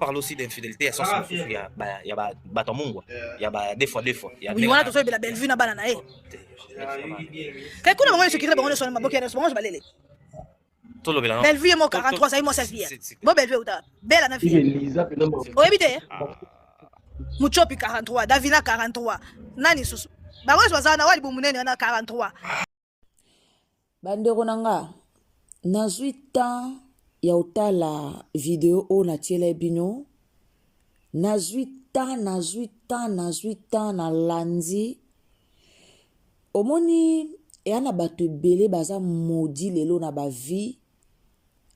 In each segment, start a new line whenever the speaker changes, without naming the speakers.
parler aussi d'infidélité ya sens mosusu ya bato ya mungwa ya ba deux fois deux fois.
Oui, wana tozoyebela Bellevue na bana na ye. Kai kuna bango nyonso kirila bango nyonso na maboki ya nyonso bango nyonso balele.
Tolobela non.
Bellevue ye moko 43 azali mwasi ya vie. Bo Bellevue euta Bella na vie. Oyebi te? Muchopi 43, Davina 43. Nani susu? Bango nyonso bazala na wali bumunene wana 43.
Bandeko na nga, nazwi temps ya kotala video oyo natielaki bino. Nazwi temps, nazwi temps, nazwi temps, nalandi. Omoni eya na bato ebele baza maudit lelo na ba vie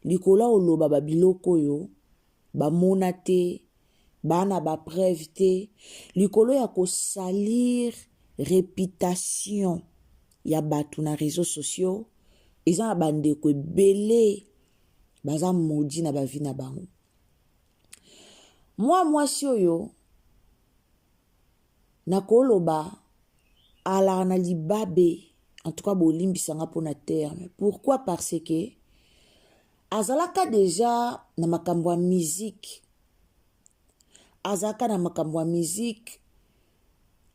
likolo ya koloba ba biloko oyo bamona te, baa na ba preuve te, likolo ya ko salir reputation ya bato na reseaux sociaux. Eza na bandeko ebele baza maudit na ba vie na bango. Mwa mwasi oyo nakoloba alaka na libabe, en tout cas bolimbisa nga mpona terme. Pourquoi? Parce que azalaka deja na makambo ya musique, azalaka na makambo ya musique,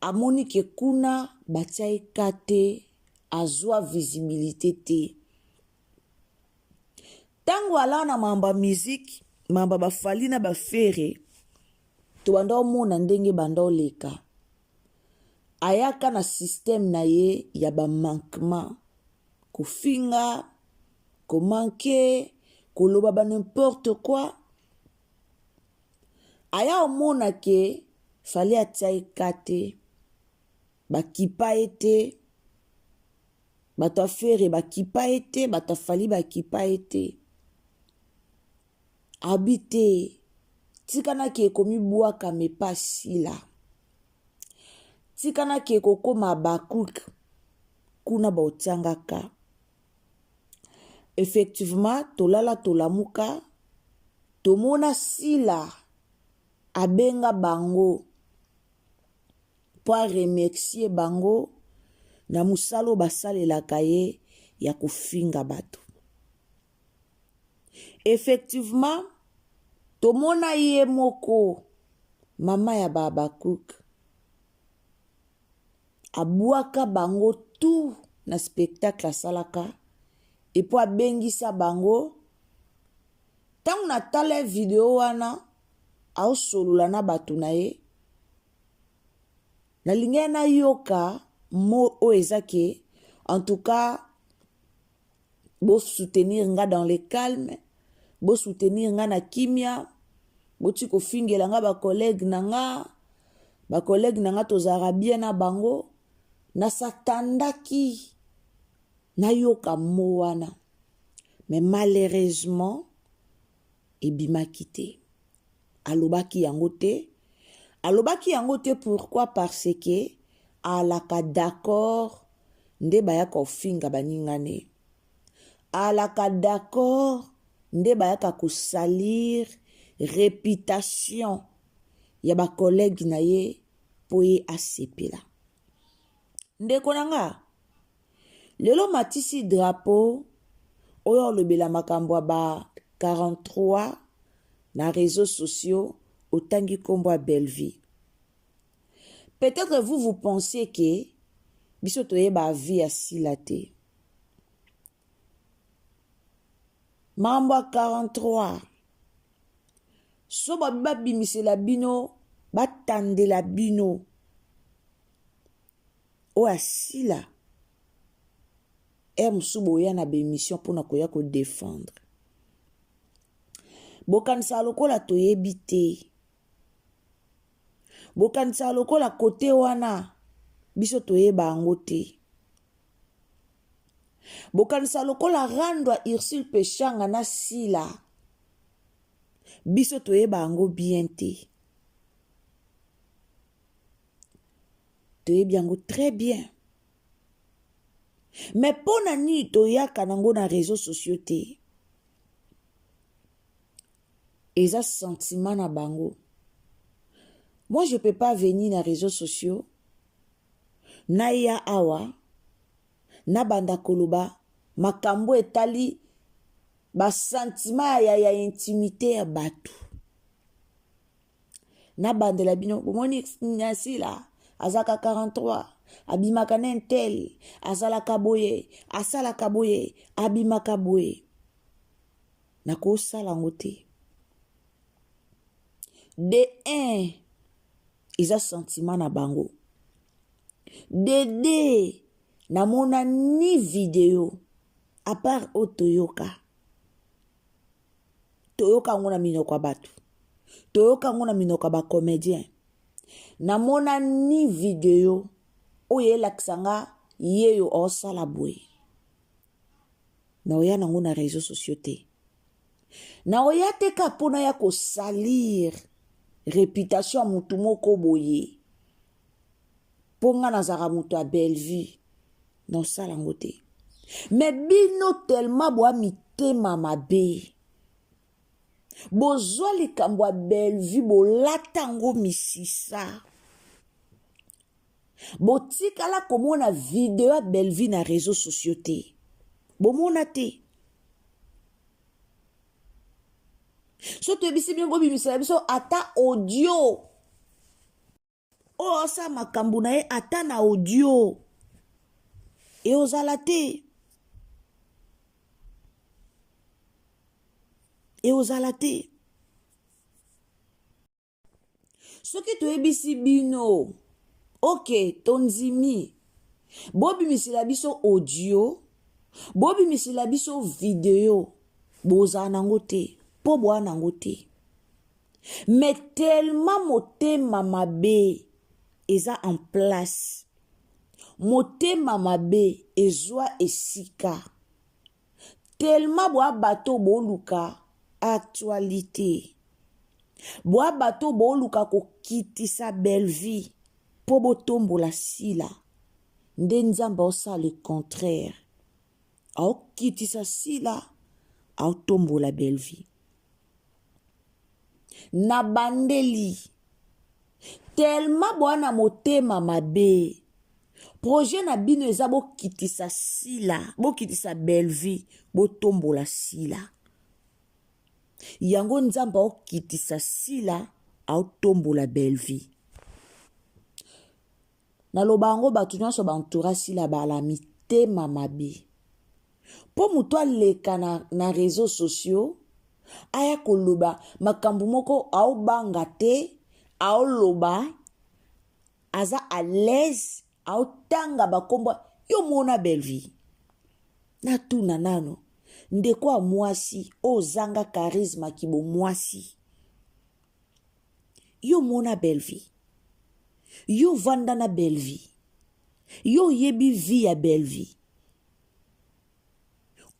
amoni ke kuna batia ye ka te, azwa visibilité te. Ntango alaka na makambo ya musique, makambo ya bafali na bafere, tobanda omona ndenge banda oleka, ayaka na système na ye ya ba manquement, kofinga, komanke, koloba ba n'importe quoi. Aya omona ke Fally atia ye ka te, bakipa ye te, bato ya Ferre bakipa ye te, bato ya Fally bakipa ye te. Abi te, tika nake komibwaka mepa Sila, tika nake kokoma Habacuc kuna baotiangaka. Effectivement tolala tolamuka tomona Sila abenga bango mpo aremercier bango na mosala oyo basalelaka ye ya kofinga bato. Effectivement tomona ye moko mama ya ba Habacuc abwaka bango tout na spectacle asalaka epo abengisa bango. Ntango natala video wana aosolola na bato na ye, nalingaki nayoka mot oyo eza ke en tout cas bo soutenir nga dans le calme, bo soutenir nga na kimia, boti kofingela nga ba collègue na nga, ba collègue na nga tozalaka bien na bango. Nasatandaki nayoka mot wana, mais malheureusement ebimaki te. Alobaki yango te. Alobaki yango te pourquoi? Parce que alaka d'accord nde bayaka kofinga baninga ne. Alaka d'accord nde bayaka kosalir réputation ya ba collègue na ye po ye asepela. Ndeko na nga, lelo matisi drapeau oyo olobela makambo ya ba 43 na réseaux sociaux, otangi kombo ya Bellevue. Peut-être vous, vous pensez que biso toyeba vie ya Sila te. Makambo ya 43 so babi babimisela bino, batandela bino oyo asila heure mosusu boya na baémission mpona koya kodefendre. Bokanisaka lokola toyebi te, bokanisaka lokola kote wana biso toyeba yango te, bokanisa lokola rando ya Ursule Peshanga na Sila biso toyeba yango bien te. Toyebi yango très bien, mais mpo na nini toyaka nango na réseaux sociaux te? Eza sentiment na bango. Moi je peux pas venir na réseaux sociaux naya awa nabanda koloba makambo etali ba sentiment ya intimité ya bato. Nabandela bino, bomoni na Sila azalaka 43, abimaka na intel, azalaka boye, asalaka boye, abimaka boye. Nakosala yango te. De 1 eza sentiment na bango. De 2 namona ni video à part oyo toyoka. Toyoka yango na minoko ya bato, toyoka yango na minoko ya bacomédien. Namona ni video oyo elakisa nga yeyo osala boye. Naoya nango na réseaux sociaux te. Naoya te ka mpona ya kosalir réputation ya motu moko boye. Mpo nga nazalaka moto ya Bellevue, naosala yango te. Me bino tellement boa mitema mabe, bozwa likambo ya Bellevue bolata yango misisa. Botikala komona video ya Bellevue na réseaux sociaux te. Bomona te. So toyebisi bino bobimisela biso ata audio. Oyo osala makambo na ye ata na audio. E ozala te. E ozala te. Soki toyebisi bino, ok, tondimi, bobimisela biso audio, bobimisela biso video, bozala nango te, po boa nango te. Mais tellement motema mabe eza en place, motema mabe ezwa esika, tellement boa bato boluka actualité, boa bato boluka kokitisa Bellevue po botombola Sila, nde Nzambe aosala le contraire, aokitisa Sila, aotombola Bellevue. Na bandeli tellement boa na motema mabe, projet na bino eza bokitisa Sila, bokitisa Bellevue, botombola Sila. Yango Nzambe aokitisa Sila, aotombola Bellevue. Naloba yango bato nyonso ba entoura Sila bala mitema mabe. Po moto aleka na réseaux sociaux aya koloba makambo moko aobanga te, aoloba aza à l'aise, aotanga bakombo yo mona Bellevue. Natuna nano ndeko ya mwasi ozanga charisme kibo mwasi. Yo mona Bellevue. Yo vanda na Bellevue. Yo yebi vie ya Bellevue.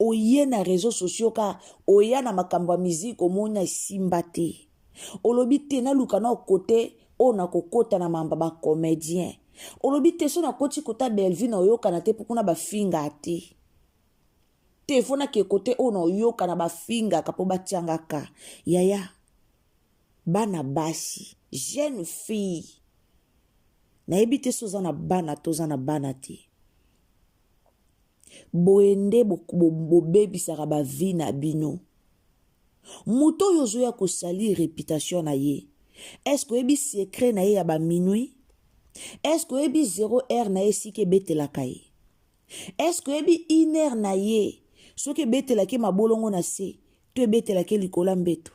Oye na réseaux sociaux ka oya na makambo ya musique omona esimba te. Olobi te naluka na kote oyo nakokota na mamba ba comédien. Olobi te so nakoti kota Bellevue na oyokana te po kuna bafinga te. Te fo nake kote oyo na oyokana bafingaka po batiangaka. Yaya, bana basi, jeune fille. Nayebi te so oza na bana to oza na bana te. Boye nde bobebisaka ba vie na bino. Moto oyo ozoya kosalir réputation na ye, est-ce que oyebi secret na ye ya ba minuit? Est-ce que oyebi 0 heure na ye esika ebetelaka ye? Est-ce que oyebi une heure na ye soki ebetelaki mabolongo na se to ebetelaki likolo ya mbeto?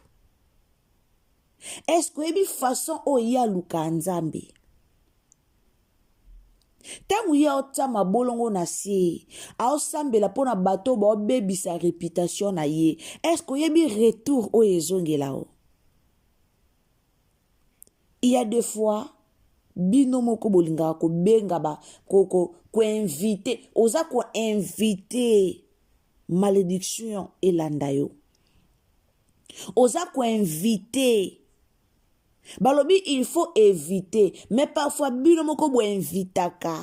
Est-ce que oyebi façon oyo ye aluka Nzambe? Ntango ye aotia mabolongo na se, aosambela mpona bato baobebisa réputation na ye, est-ce que oyebi retour oyo ezongela o? Il y a des fois bino moko bolingaka kobenga ba ko, ko, koinvite, oza koinvite malédiction elanda yo, oza koinvite balobi il faut éviter, mais parfois bino moko boinvitaka.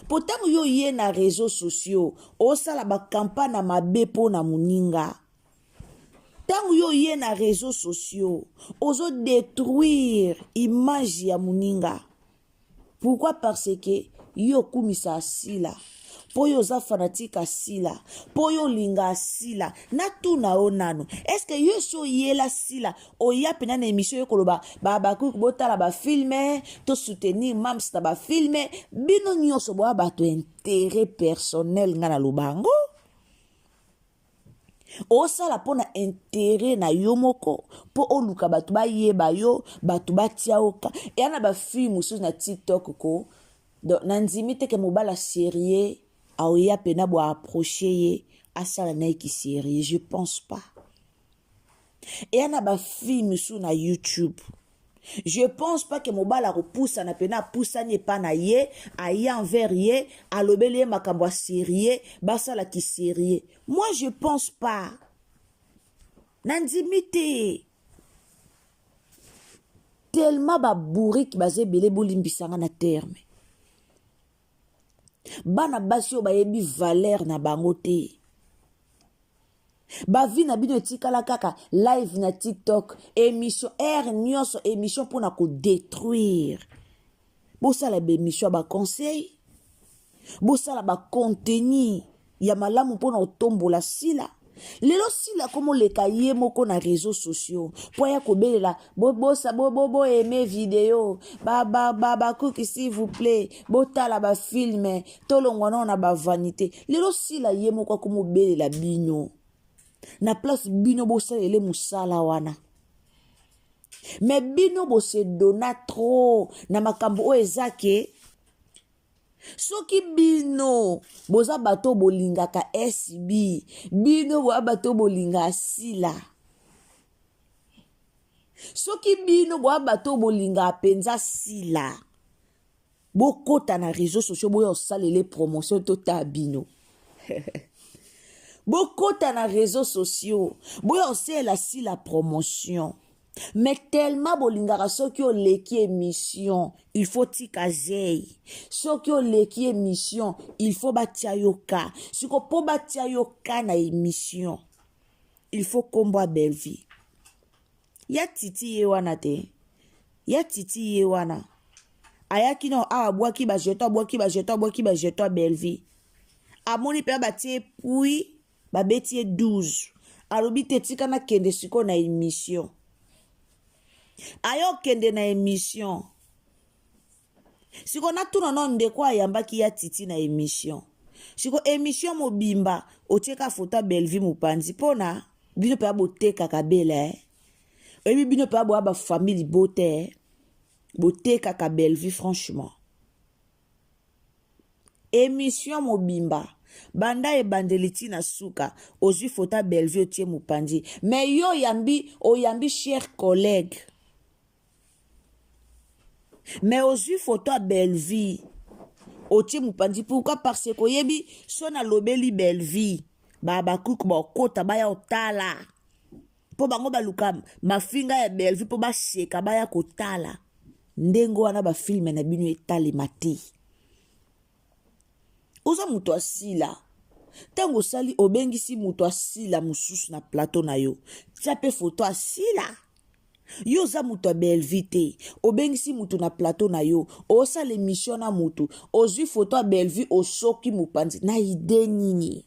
Po ntango yo ye na réseaux sociaux osala ba campagne na mabe mpo na moninga, ntango yo ye na réseaux sociaux ozo détruire image ya moninga. Pourquoi? Parce que yo okumisa Sila. Mpo yo oza fanatique ya Sila, mpo yo olinga Sila. Natuna yo nanu, est-ce que yo esi oyela Sila, oya pena na émission yo koloba ba Habacuc botala ba filme, to soutenir Mams na ba filme, bino nyonso boya bato intérêt personnel nga naloba yango. Osala mpo na intérêt na yo moko, mpo oluka bato bayeba yo, bato batia yo ka. Eya na ba fille mosusu na TikTok ko. Donc nandimi te ke mobala sérieux aoya pena bo approcher ye asala na ye ki sérieux, je pense pas. Eya na ba fille mosusu na YouTube. Je pense pas que mobala akopusana pena apusani epa na ye, aye envers ye, alobeli ye makambo ya sérieux, basala ki sérieux. Moi je pense pas. Nandimi te. Tellement ba bourrique baza ebele, bolimbisanga na terme. Bana basi oyo bayebi valeur na bango te. Ba vie na bino etikala kaka live na TikTok, émission air nyonso, émission mpona ko détruire. Bosala ba émission ya ba conseil, bosala ba contenu ya malamu mpona kotombola Sila. Lelo Sila komoleka ye moko na réseaux sociaux po aya kobelela bobosa bo bo aimer vidéo ba ba ba ba cookie s'il vous plaît, botala ba film tolongwa nao na ba vanité. Lelo Sila ye moko akomobelela bino na place bino bosalele mosala wana. Mais bino bose donna trop na makambo oyo eza ke soki bino boza bato bolingaka SB, bino boza bato bolingaka Sila, soki bino boza bato bolingaka mpenza Sila, bokota na réseaux sociaux boya osalele promotion tota bino. Bokota na réseaux sociaux boya osalela Sila promotion. Mais tellement bolingaka soki oleki émission, il faut tika zei. Soki oleki émission, il faut batia yo ka. Siko po batia yo ka na émission, il faut kombo ya Bellevue. Ya Titi ye wana te. Ya Titi ye wana. Ayaki no awa abwaki ba jeton, abwaki ba jeton, abwaki ba jeton ya Bellevue. Amoni pe batie puis babeti ye 12. Alobi te tika na kende siko na émission. Ayo kende na émission. Siko natuna no ndeko ayambaki ya Titi na émission. Siko émission mobimba otieka photo ya Bellevue mopanzi pona bino pe botekaka bela eh. Oyebi bino pe boya ba famille bote eh. Botekaka Bellevue franchement. Émission mobimba banda ebandeli ti na suka ozwi photo ya Bellevue otie mopanzi. Mais yo oyambi cher collègue. Mais ozwi photo ya Bellevue otie mopanzi pourquoi? Parce que oyebi so nalobeli Bellevue ba bakuku bakota baya otala. Po bango baluka mafinga ya Bellevue po baseka baya kotala. Ndenge wana ba filme na bino etalema te. Oza moto asila. Tango osali obengisi moto asila mosusu na plateau na yo. Tia pe photo asila. Yo oza moto ya Bellevue te. Obengisi moto na plateau na yo. Osala émission na moto. Ozwi photo ya Bellevue osoki mopanzi. Na idée nini?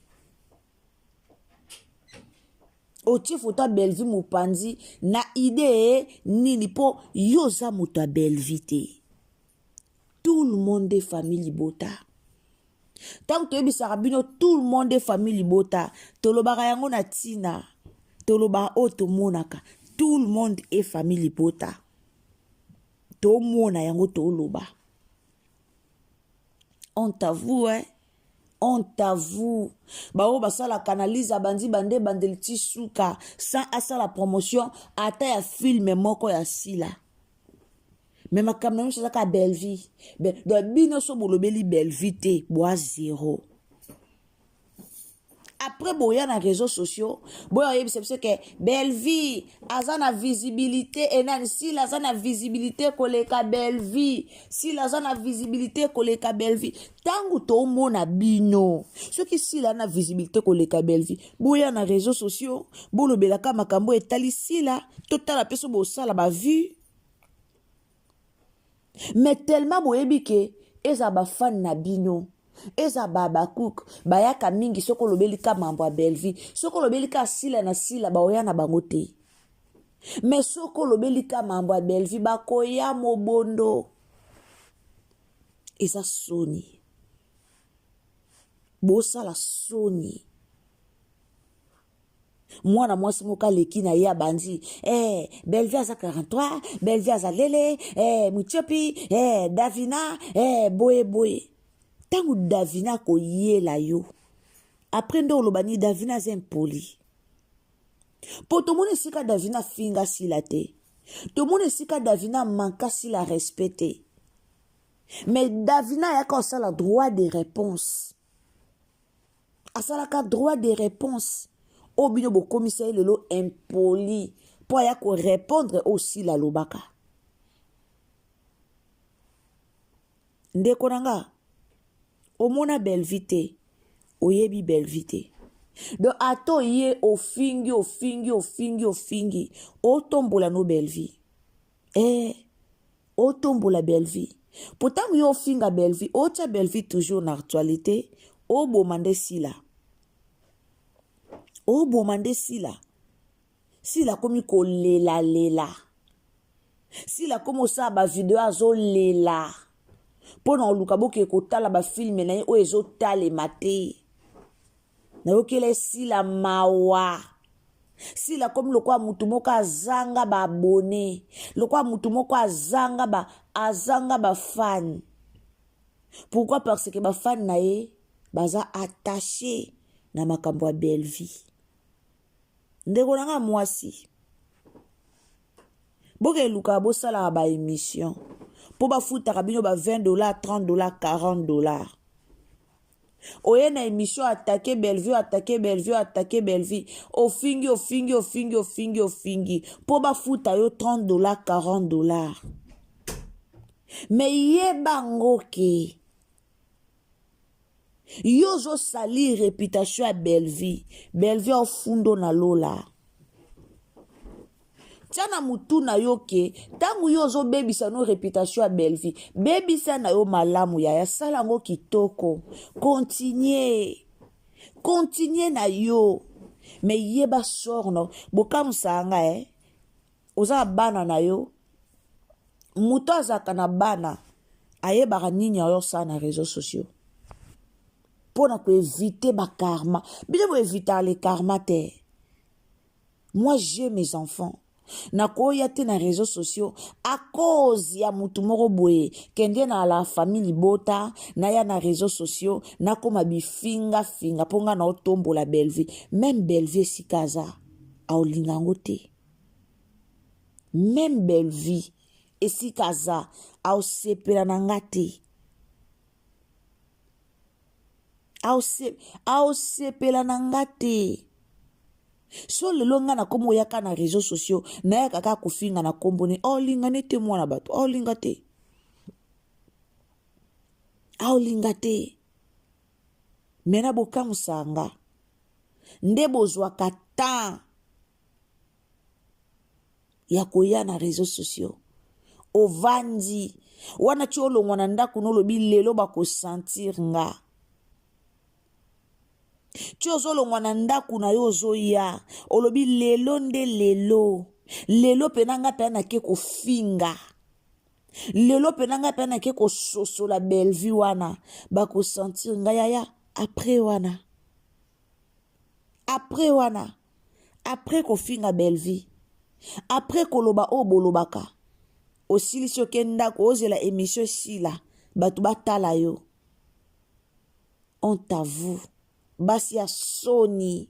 Otie photo ya Bellevue mopanzi na idée nini? Po yo oza moto ya Bellevue te. Tout le monde est famille libota. Tant que toyebisaka bino tout le monde est famille libota, tolobaka yango na tina, tolobaka oyo tomonaka. Tout le monde est famille libota. Tomona yango toloba. On t'avoue, hein? On t'avoue. Bao basala canalise abandi bande bandeli ti suka sans asala promotion ata ya film moko ya Sila. Mais makambo na nyonso ezaka Bellevue. Donc bino so bolobeli Bellevue te, boa zéro. Après boya na réseaux sociaux, boya oyebisa biso ke Bellevue aza na visibilité et nani Sila aza na visibilité koleka Bellevue. Sila aza na visibilité koleka Bellevue. Tangu tomona bino, soki Sila na visibilité koleka Bellevue, boya na réseaux sociaux, bolobelaka makambo etali Sila, totala pe so bosala ba vue. Mais tellement boyebi ke eza ba fan na bino. Eza ba Habacuc bayaka mingi soki olobeli ka mambo ya Bellevue, soki olobeli ka Sila na Sila baoya na bango te. Mais soki olobeli ka mambo ya Bellevue bakoya mobondo. Eza soni. Bosala soni. Mwana mwasi moko aleki na ye abandi eh, Bellevue aza 43, Bellevue aza lele eh, Muthiopi eh, Davina eh, boye boye. Ntango Davina akoyela yo après nde oloba ni Davina aza impoli. Mpo tomoni esika Davina afinga Sila te, tomoni esika Davina amanka Sila respect te, mais Davina ayaka kosala droit de réponse. Asalaka droit de réponse oyo bino bokomisa ye lelo impoli mpo aya korépondre oyo Sila alobaka. Ndeko na nga, omona Bellevue te, oyebi Bellevue te. Donc ata oye ofingi ofingi ofingi ofingi, otombola no Bellevue. Eh, otombola Bellevue. Po ntango yo ofinga Bellevue, otia Bellevue toujours na actualité, oboma nde Sila. Oboma nde Sila. Sila akomi kolelalela. Sila akomi osala ba video azolela. Mpo na koluka boke kotala ba filme na ye oyo ezotalema te. Nayokela Sila mawa. Sila akomi lokola mutu moko azanga ba abonné, lokola mutu moko azanga ba azanga ba fan. Pourquoi? Parce que ba fan na ye baza attaché na makambo ya Bellevue. Ndeko na nga mwasi, boke elukaka bosalaka ba émission mpo bafutaka bino ba 20 dollars, 30 dollars, 40 dollars. Oye na émission attaquer Bellevue, attaquer Bellevue, attaquer Bellevue. Ofingi, ofingi, ofingi, ofingi, ofingi. Po bafuta yo 30 dollars, 40 dollars. Mais yeba ngo ke yo ozosali réputation ya Bellevue. Bellevue aofundo na lola. Tia na mutu na yo ke ntango yo ozobebisa no réputation ya Bellevue, bebisa na yo malamu yaya, sala yango kitoko, continue, continue na yo. Mais yeba sort no, bokamwisaka nga eh? Oza na bana na yo, moto azalaka na bana ayebaka nini ayo osala na réseaux sociaux mpo na koevite ba karma. Bino boevitaka le karma te. Moi j'ai mes enfants. Nakoya te na réseaux sociaux à cause ya mutu moko boye kende na la famille libota naya na réseaux sociaux nakoma bifinga finga mpo nga na otombola Bellevue. Même Bellevue esika aza aolinga yango te. Même Bellevue esika aza aosepela na nga te. Aosepela na nga te. So lelo nga nakomi oyaka na réseaux sociaux nayaka kaka kofinga na kombo ne olinga ne te mwana bato olinga te. Aolinga te. Me na bokamwisaka nga nde bozwaka temps ya koya na réseaux sociaux. Ovandi wana ti olongwa na ndako nolobi lelo bakosentir nga. Ti ozolongwa na ndako na yo ozoya olobi lelo nde lelo. Lelo pena nga pena nake kofinga. Lelo pena nga pena nake kososola Bellevue wana bakosentir nga yaya après wana. Après wana, après kofinga Bellevue, après koloba oyo bolobaka, osilisi oke ndako ozela émission esila, bato batala yo. Honte à vous. Basi ya soni.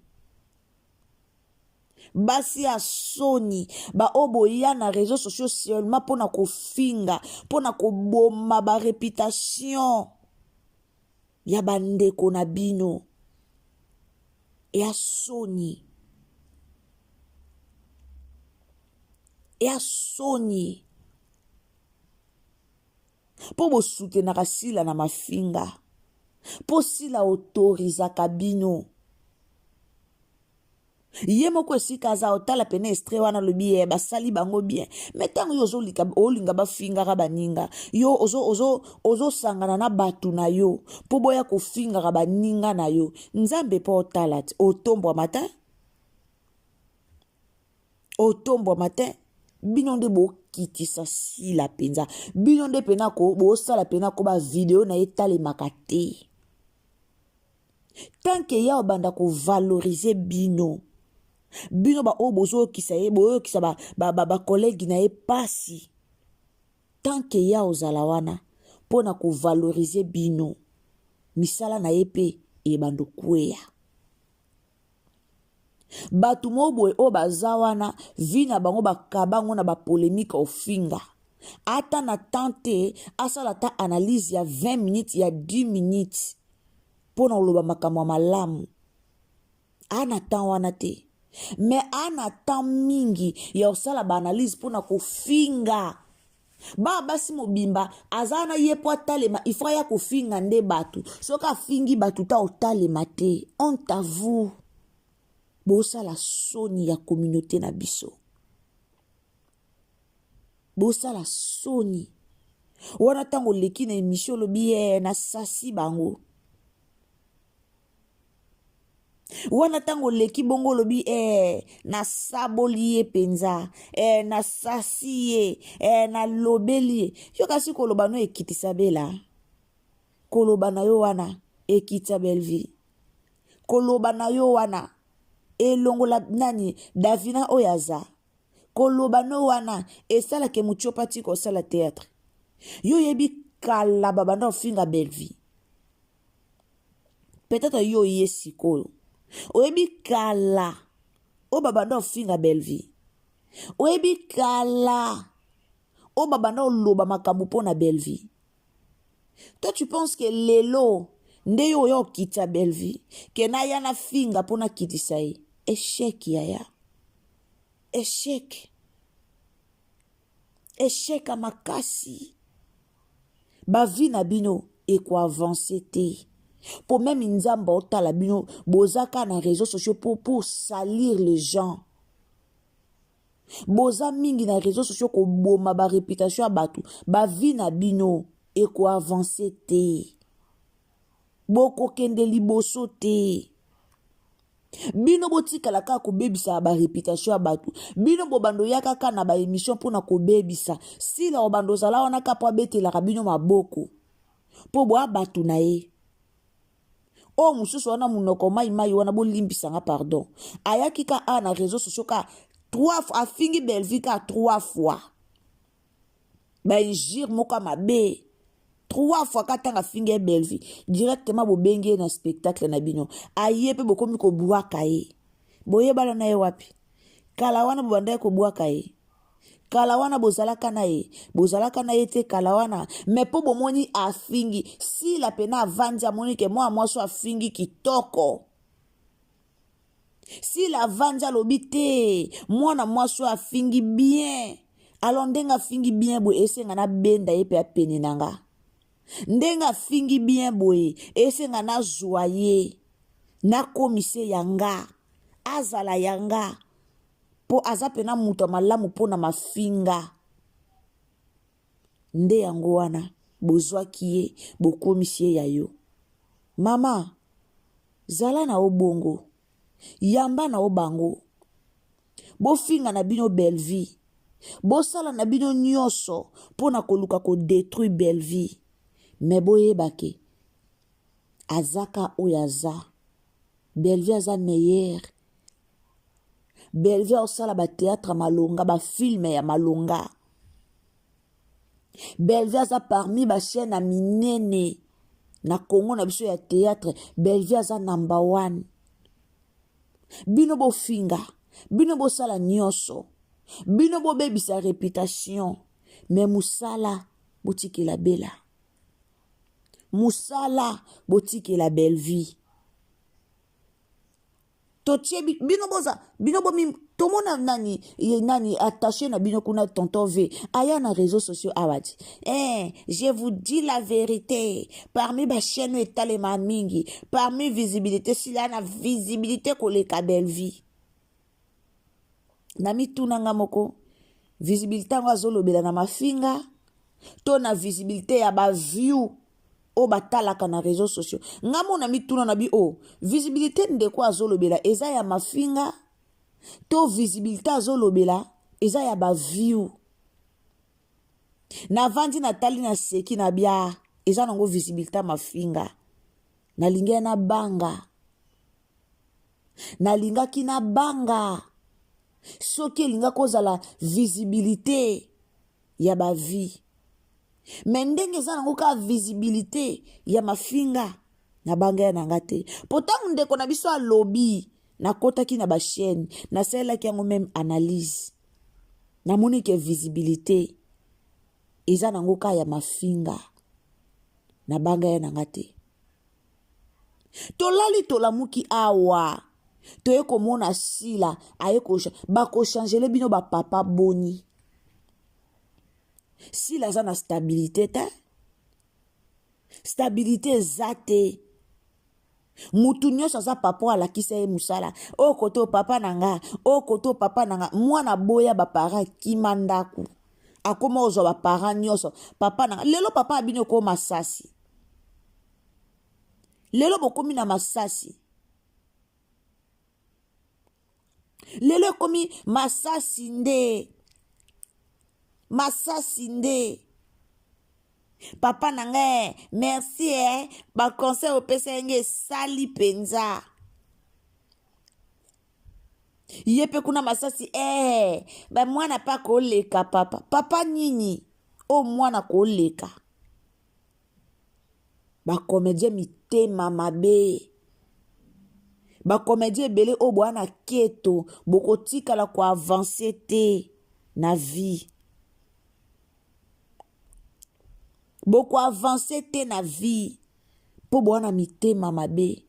Basi ya soni. Ba oyo boya na réseaux sociaux seulement mpona kofinga, mpona koboma ba réputation ya bandeko na bino. Ya soni. Ya soni. Po bosutenaka Sila na mafinga. Po Sila autorisaka bino. Ye moko esika aza otala pene extrait wana alobi ye basali bango bien. Mais ntango yo ozolika olinga bafingaka baninga, yo ozosangana na bato na yo mpo boya kofingaka baninga na yo. Nzambe mpo otala te, otombwama te. Otombwama te. Bino nde bokitisa Sila mpenza. Bino nde pena ko bosala pena ko ba video na ye etalemaka te. Tant que ya obanda ko valoriser bino, bino ba oyo bozoyokisa ye, boyokisa ba, ba, ba, ba collègue na ye pasi. Tant que ya ozala wana mpo na ko valoriser bino, misala na ye mpe ebanda okweya. Bato moko boye oyo baza wana, vie na bango bakaba yango na ba polemique ofinga. Ata na temps te, asala ata analyse ya 20 minutes, ya 10 minutes mpo na koloba makambo ya malamu. A na temps wana te. Mais a na temps mingi ya kosala ba analyse mpo na kofinga. Ba basi mobimba aza na ye po atalema, il faut aya kofinga nde bato. Soki afingi bato ta otalema te. Honte à vous. Bosala soni ya communauté na biso. Bosala soni. Wana tango oleki na émission olobi ye na sasi bango. Wana tango oleki bongo olobi nasaboli ye mpenza, nasasi ye, nalobeli ye. Yo kasi koloba no ekitisa Bella. Koloba na yo wana ekitisa Bellevue. Koloba na yo wana elongola nani Davina oyo aza. Koloba no wana esalaka Mutiopa ti kosala théâtre. Yo oyebi kala babanda kofinga Bellevue. Peut-être yo ye sikoyo. Oyebi kala oyo babanda kofinga Bellevue. Oyebi kala oyo babanda koloba makambo mpo na Bellevue. Toi tu penses que lelo nde yo oya okitisa Bellevue, ke naya na finga mpo nakitisa ye. Échec yaya. Échec. Échec ya makasi. Ba vie na bino eko avancer te. Po même Nzambe otala bino bozaka na réseaux sociaux pour salir les gens. Boza mingi na réseaux sociaux koboma ba réputation ya bato. Ba vie na bino eko avancer te. Bokokende liboso te. Bino botikala kaka kobebisa ba réputation ya bato. Bino bobando ya kaka na ba émission mpona kobebisa. Sila obando ozala wana kaka po abetelaka bino maboko. Po boa bato na ye. Oyo mosusu wana monoko mai mai wana bolimbisanga pardon. Ayaki ka a na réseaux sociaux ka 3 fois afingi Bellevue ka 3 fois. Ba injure moko ya mabe. 3 fois ka tanga afingi ye Bellevue directement bobengi ye na spectacle na bino. Aye pe bokomi kobwaka ye. Boyebana na ye wapi? Kala wana bobandaki kobwaka ye. Kala wana bozalaka na ye. Bozalaka na ye te kala wana. Mais po bomoni afingi. Sila pena avandi amoni ke mwa mwasi afingi kitoko. Sila avandi alobi te. Mwana mwasi afingi bien. Alors ndenge afingi bien boye esenga na benda ye pe apene na nga. Ndenge afingi bien boye esenga na zwa ye. Nakomise ya nga. Azala ya nga. Po aza pena moto ya malamu po na mafinga. Nde yango wana bozwaki ye bokomisi ye ya yo. Mama, zala na yo bongo. Yamba na yo bango. Bofinga na bino Bellevue. Bosala na bino nyonso po na koluka ko détruire Bellevue. Mais boyeba ke azaka oyo aza. Bellevue aza meilleure. Bellevue osala ba théâtre malonga, ba film ya malonga. Bellevue aza parmi ba chaîne ya minene na Congo na biso ya théâtre. Bellevue aza number 1. Bino bofinga, bino bosala nyonso, bino bobebisa réputation, mais musala botikela Bella. Musala botikela Bellevue. Totie bino boza, bino bomi, tomona nani, ye nani attaché na bino kuna tonton V, aya na réseaux sociaux awadi. Je vous dis la vérité, parmi ba chaîne etalema mingi, parmi visibilité, s'il y a na visibilité koleka Bellevue. Na mituna nga moko, visibilité yango azolobela na mafinga to na visibilité ya ba view oyo batalaka na réseaux sociaux? Nga mo na mituna na bi o oh, visibilité ndeko azolobela eza ya mafinga to visibilité azolobela eza ya ba view? Navandi, natali, naseki na bia, eza nango visibilité ya mafinga. Nalingi nabanga, nalingaki nabanga soki elingaki kozala visibilité ya bavie, me ndenge eza nango kaka visibilité ya mafinga, nabanga ya na nga te. Mpo ntango ndeko na biso alobi, nakɔtaki na bachaîne, nasalelaki yango même analyse, namoni ke visibilité eza nango kaka ya mafinga, nabanga ya na nga te. Tolali, tolamuki awa, toye komona Sila aye bakochangele bino bapapa. Boni Sila aza na stabilité te? Stabilité eza te. Mutu nyonso aza papa oyo alakisa ye mosala. Oyo kote oyo papa na nga, oyo kote oyo papa na nga. Mwana boya baparent, kima ndako, akóma ozwa baparent nyonso papa na nga. Lelo papa ya bino ekóma masasi, lelo bokomi na masasi, lelo ekomi masasi nde, masasi nde papa na ngai. Merci e baconseil opesa ye nge esali mpenza. Ye mpe kuna masasi e bamwana mpe akoleka papa. Papa nini oyo mwana koleka? Bacomédien mitema mabe, bacomédien ebele oyo boya na keto, bokotikala koavancer te na vie, bokoavancer te na vie mpo boya na mitema mabe.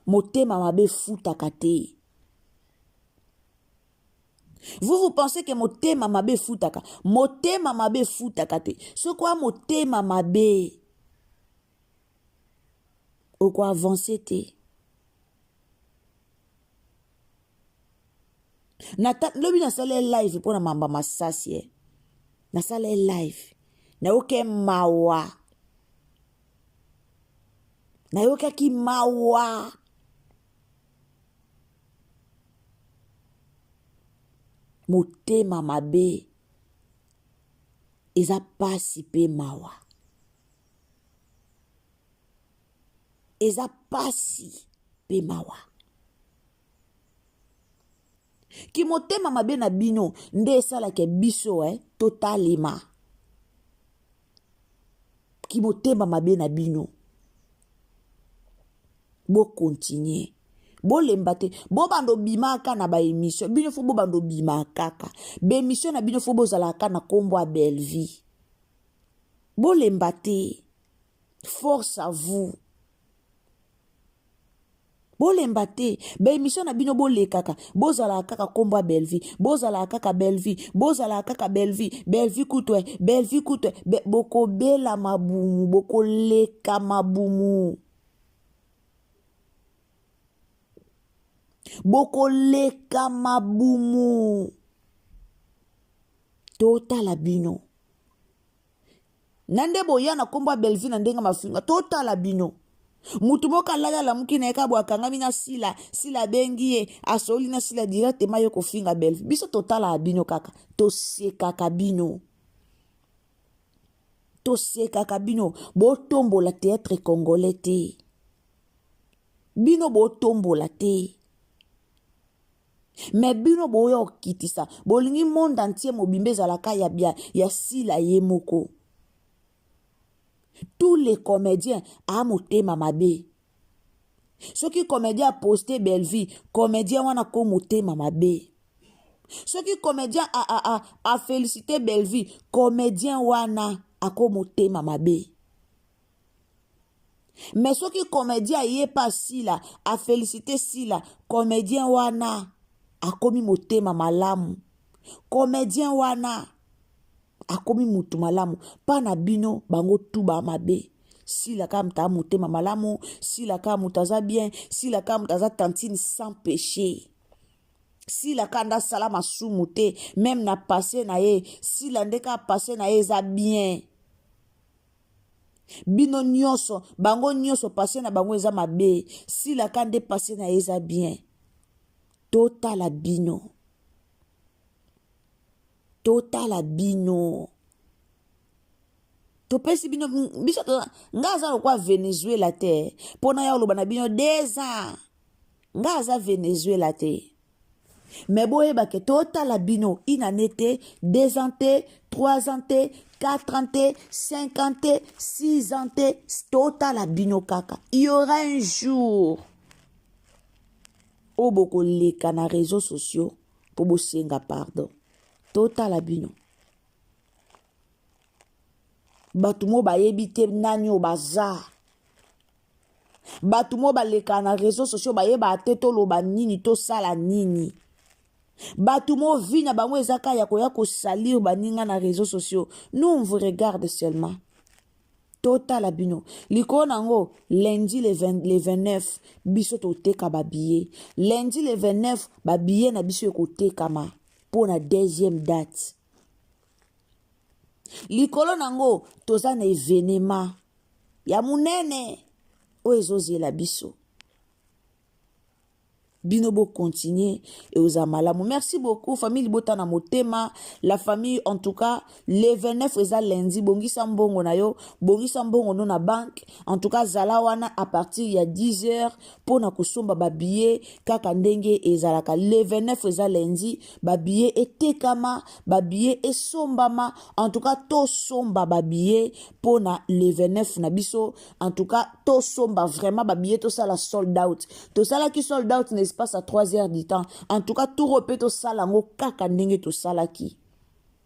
Motema mabe efutaka te. Vous, vous pensez que motema mabe efutaka? Motema mabe efutaka te. Soki oya motema mabe, okoavancer te. Lobi nasala live mpona mamba masasi e, nasala live, nayoki mawa, nayokaki mawa. Motema mabe eza pasi mpe mawa, eza pasi mpe mawa. Kimotema mabe na bino nde esalaka biso totalema. Kimotema mabe na bino, bokontinue, bolemba te, bobanda obimaka na baémission. Bino fo bobanda obima kaka baémission na bino, fo bozalaka na nkombo ya Bellevie. Bolemba te, force à vous. Bolemba te, baémission na bino bolekaka, bozalaka kaka nkombo ya Bellevie, bozalaka kaka Bellevie, bozalaka kaka Bellevie. Bellevie kutwe, Bellevie kutwe. Bokobela mabumu, bokoleka mabumu, bokoleka mabumu. Totala bino na nde boya na nkombo ya Bellevie na ndenge mafinga. Totala bino. Mutu moko alali, alamuki na ye kaka boye, akangami na Sila. Sila abengi ye, asoli na Sila directement, ye kofinga Bellevie. Biso totalaka bino kaka, tosekaka bino, tosekaka bino. Botombola théâtre congolais te, bino botombola te, me bino boya kokitisa. Bolingi monde entier mobimba ezalaka ya Sila ye moko. Tous les comédiens a motema mabe. Soki comédien aposte Bellevie, comédien wana ko motema mabe. Soki comédien afélicité Bellevie, comédien wana ako motema mabe. Mais soki comédien aye pa Sila, afélicité Sila, comédien wana akomi motema malamu, comédien wana akomi mutu malamu. Mpa na bino, bango tu ba mabe. Sila kaka moto aza motema malamu, Sila kaka moto aza bien, Sila kaka moto aza tantine sans péché. Sila kaka nde asala masumu te meme na passe na ye sila nde kaka passe na ye eza bien bino nyonso bango nyonso passe na bango eza mabe sila kaka nde passe na ye eza bien totala bino totala bino topesi bino biso nga aza lokwa venezuela te mpo na ya oloba na bino deux ans nga aza venezuela te me boyeba ke totala bino une année te deux ans te trois ans te quatre ans te cinq ans te six ans te totala bino kaka il y aura un jour oyo bokoleka na réseaux sociaux mpo bosenga pardon totala bino bato mo bayebi te nani oyo baza bato mo balekaka na réseau sociaux bayebaka te toloba nini tosala nini bato mo vie na bango eza kaka ya koya kosalir baninga na réseau sociaux nous on vous regarde seulement totala bino likolo na yango lundi le, 20, le 29 biso toteka babillet lundi le 29 babillet na biso ekotekama mpo na deuxième date likolo na yango toza na evenema ya monene oyo ezozela biso bino bokontinue ekozala malamu merci beaucoup famille libota na motema la famille en tout cas le 29 eza lundi bongisa mbongo na yo bongisa mbongo no na banque en tout cas zala wana à partir ya 10 heures mpo na kosomba babillet kaka ndenge ezalaka le 29 eza lundi babillet etekama babillet esombama en tout cas tosomba babillet mpo na le 29 na biso en tout cas tosomba vraiment babillet tosala sold out tosalaki sold out na espace ya 3 heures du temps en tout cas tour oyo mpe tosala yango kaka ndenge tosalaki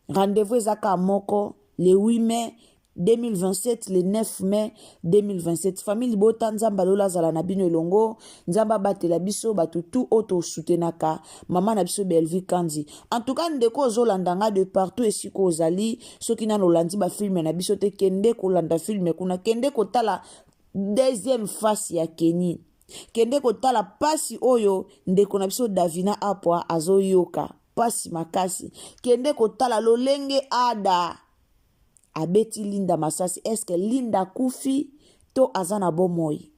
rendez-vous eza kaka moko le 8 mai 2027 le 9 mai 2027 famille libota nzambe alola azala na bino elongo nzambe abatela biso bato tu oyo tosutenaka mama na biso bellevue kanzi en tout cas ndeko ozolanda nga de partout esika ozali soki nano olandi bafilme na biso te kende kolanda filme kuna kende kotala deuxième face ya keni kende kotala pasi oyo ndeko na biso davina apwa azoyoka pasi makasi kende kotala lolenge ada abeti linda masasi eske linda akufi to aza na bomoi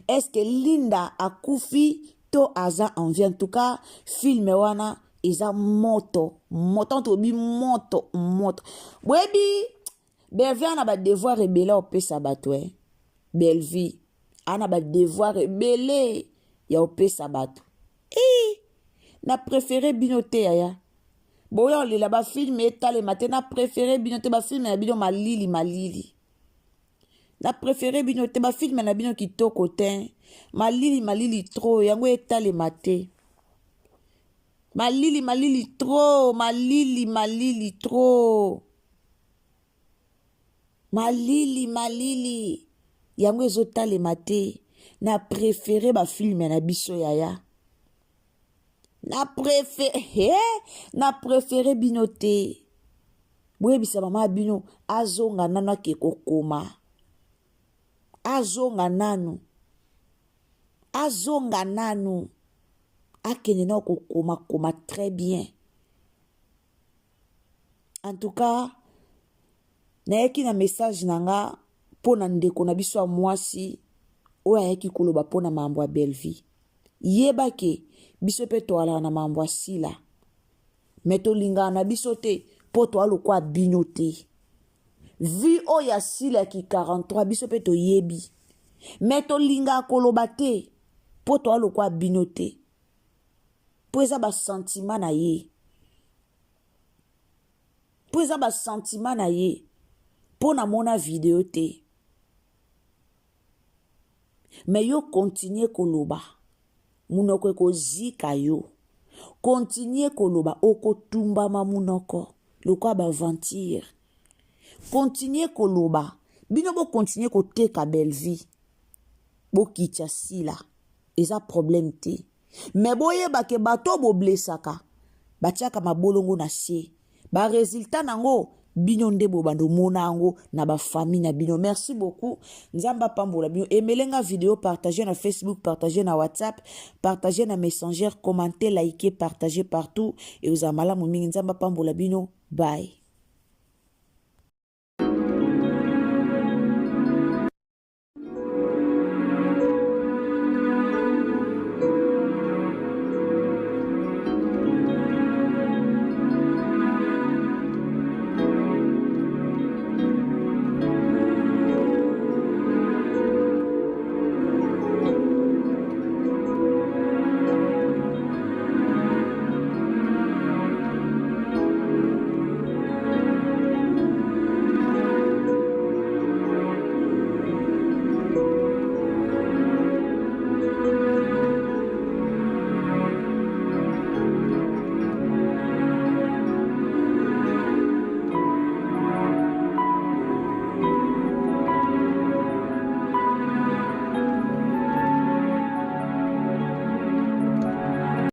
eske linda akufi to aza en vie en tout cas filme wana eza moto moto toyebi moto moto boyebi bellevie ana badevoir ebele opesa bato e bellevie ana badevoir ebele ya opesa bato e na préféré bino te yaya boya olela bafilme etalema te na préféré bino te bafilme na bino malili malili na préféré bino te bafilme na bino kitoko te malili malili trop yango etalema te malili malili trop malili malili trop malili malili yango ezotalema te na préféré bafilme na biso yaya na préféré na préféré bino te boyebisa mama ya bino azonga nanu ake kokoma azonga nanu azonga nanu akende nao kokoma koma très bien en tout cas nayaki na message na nga mpo na ndeko na biso ya mwasi oyo ayaki koloba mpo na mambo ya bellevie yeba ke biso mpe toalaka na mambo ya sila me tolingaka na biso te mpo toa lokwa bino te vi oyo ya sila ya ki 43 biso mpe toyebi me tolingaka koloba te mpo toa lokwa bino te mpo eza basentima na ye mpo eza basentima na ye mpo namona video te me yo kontinue koloba munoko ekozika yo kontinue koloba okotumbama munoko lokola baventure kontinue koloba bino bokontinue koteka bellevie bokitya sila eza problème te me boyeba ke bato oyo boblesaka batiaka mabolongo na se baresultat nango Bino nde bobanda omona yango na bafamille na bino. Merci beaucoup, Nzambe apambola bino. Emele nga video, partage na Facebook, partage na WhatsApp, partage na Messenger, commente, like, partage partout. Ekozala malamu mingi. Nzambe apambola bino. Bye.